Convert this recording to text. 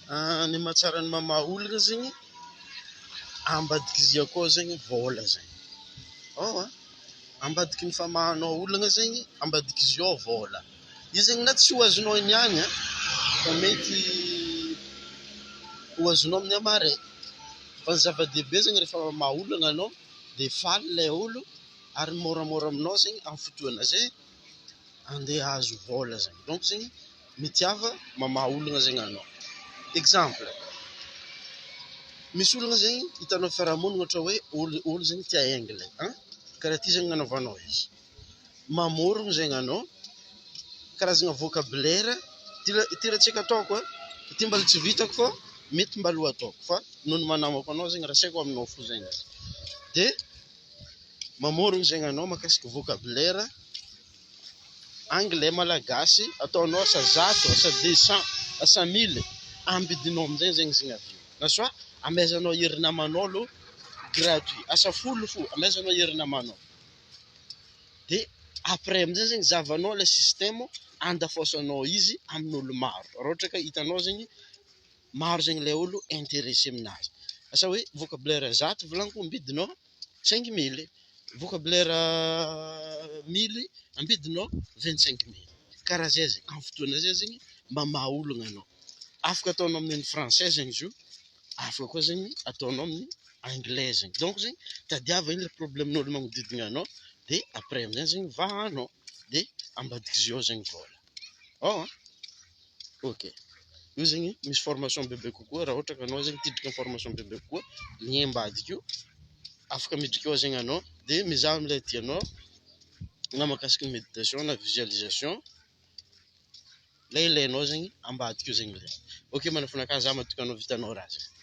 Ny mahatsara ny mamaha olana zegny, ambadiky izy akao zegny vôla zegny. Ao a, ambadiky ny famahanao olana zegny, ambadiky izy ao vôla. Izy zegny na tsy ho azonao niany a, fa mety ho azonao amin'ny hamaray. Fa ny zava-dehibe zegny rehefa mamaha olana anao dia faly ilay olo ary môramôra aminao zegny amin'ny fotoana zay andeha hahazo vôla zegny. Donc zegny mitiava mamaha olana zegny anao. Exemple, misy olana zegny hitanao fiarahamonina ohatra hoe olo olo zegny tia haingle an, karaha ty zegny nanaovanao izy. Mamorogno zegny anao karazagna vocabulaire, ty raha ty raha tsy haiko ataoko a, ty mbola tsy vitako fa mety mba aloha ataoko fa noho ny maha namako anao zegny rasaiko aminao fo zegny izy. De mamorogno zegny anao mahakasiky vocabulaire anglais malagasy ataonao asa 100, asa 200, asa 1000, ambidinao amin'izay zegny izy avy eo. Na soit amezanao ery namanao aloha gratuit, asa 10 fo amezanao ery namanao. De après amin'izay zegny zahavanao le système andafaosanao izy amin'olo maro. Raha ohatra ka hitanao zegny maro zegny le olo intéressé aminazy. Asa hoe vocabulaire 100 volagniko ambidinao 5000, vocabulaire 1000 ambidinao 25 000. Karaha zay zegny, amin'ny fotoana zay zegny mamaha olana anao. Afaka ataonao amin'ny français zegny izy io, afaka koa zegny ataonao amin'ny anglais zegny. Donc zegny tadiava iny le problème-n'olo magnodidina anao de après amin'izay zegny vahanao de ambadiky izy ao zegny vôla. Ao a, ok. Io zegny misy formation bebe kokoa raha ohatra ka anao zegny tidriky amin'ny formation bebe kokoa, lien ambadika io, afaka midriky ao zegny anao de mizaha am'lay tianao na mahakasiky ny méditation na visualisation, lay ilainao zegny ambadika io zegny lien. Ok, manafonakahy za matoky anao vitanao raha zegny.